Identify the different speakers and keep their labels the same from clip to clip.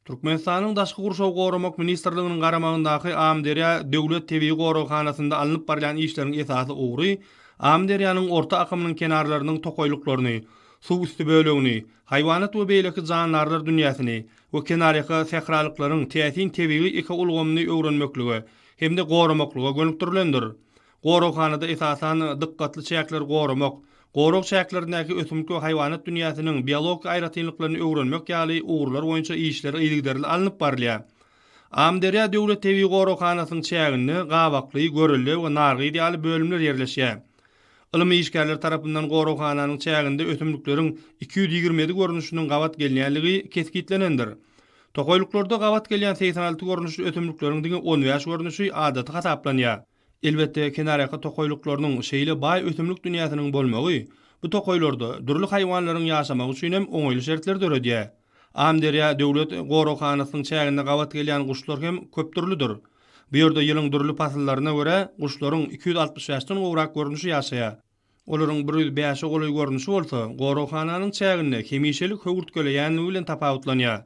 Speaker 1: Türkmenistanyň Daşky gurşawy goramak ministrliginiň garamagyndaky Amyderýa döwlet tebigy goraghanasynda alnyp barylýan işleriň esasy ugry Amyderýanyň orta akymynyň kenarlarynyň tokaýlyklaryny, suw üsti bölegini, haýwanat we beýleki jandarlar dünýäsini we kenarýaka sähralyklaryň täsin tebigy ekoulgamyny öwrenmeklige hem-de goramaklyga gönükdirilendir. Goraghanada esasan dykgatly çäkleri goramak, gorag çäklerindäki ösümlik we haýwanat dünýäsiniň biologik aýratynlyklaryny öwrenmek ýaly ugurlar boýunça işler yzygiderli alnyp barylýar. Amyderýa döwlet tebigy goraghanasynyň çäginde Gabakly, Görelde we Nargyz ýaly bölümler ýerleşýär. Ylmy işgärler tarapyndan goraghananyň çäginde ösümlikleriň 227 görnüşiniň gabat gelýänligi kesgitlenendir. Tokaýlyklarda gabat gelýän 86 görnüşli ösümlikleriň diňe on bäş görnüşi adaty hasaplanýar. Elbetde, kenarýaka tokaýlyklarynyň şeýle baý ösümlik dünýäsiniň bolmagy bu tokaýlarda dürli haýwanlaryň ýaşamagy üçin hem oňaýly şertleri döredýär. Amyderýa döwlet goraghanasynyň çäginde gabat gelýän guşlar hem köpdürlüdir. Bu ýerde ýylyň dürli pasyllaryna görä guşlaryň 265 den gowrak görnüşi ýaşaýar. Olaryň bir ýüz bäşe golaý görnüşi bolsa goraghananyň çäginde hemişelik höwürtgeleýänligi bilen tapawutlanýar.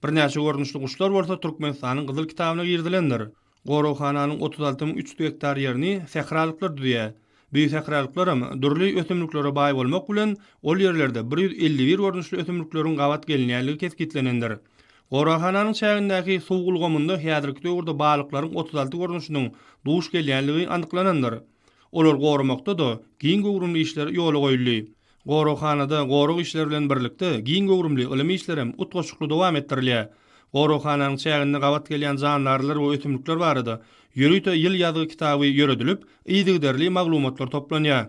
Speaker 1: Birnäçe görnüşli guşlar bolsa Türkmenistanyň Gyzyl kitabyna girizilendir. Goraghananyň 36 300 gektar ýerini sähralyklar düzýär. Bu sähralyklaram dürli ösümliklere baý bolmak bilen, ol ýerlerde 151 görnüşli ösümlikleriň gabat gelinýänligi kesgitlenendir. Goraghananyň çägindäki suw ulgamynda häzirki döwürde balyklaryň 36 görnüşiniň duş gelýänligi anyklanandyr. Olary goramakda-da giň göwrümli işler ýola goýuldy. Goraghanada gorag işleri bilen birlikde, giň göwrümli ylym işlerem utgaşykly dowam etdirilýär. Goraghananyň çäginde gabat gelýän jandarlar we ösümlikler barada ýörite ýyl ýazgy kitaby ýöredilip, yzygiderli maglumatlar toplanýar.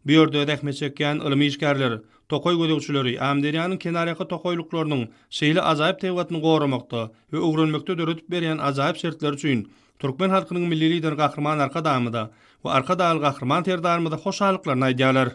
Speaker 1: Bu ýerde zähmet çekýän ylym işgärler, tokaý gözegçileri Amyderýanyň kenarýaka tokaýlyklarynyň şeýle ajaýyp tebigatyny goramakda we öwrenmekde döredip berýän ajaýyp şertleri üçin türkmen halkynyň Milli Lideri Gahryman Arkadagymyza we Arkadagly Gahryman Serdarymyza hoşallyklaryny aýdýarlar.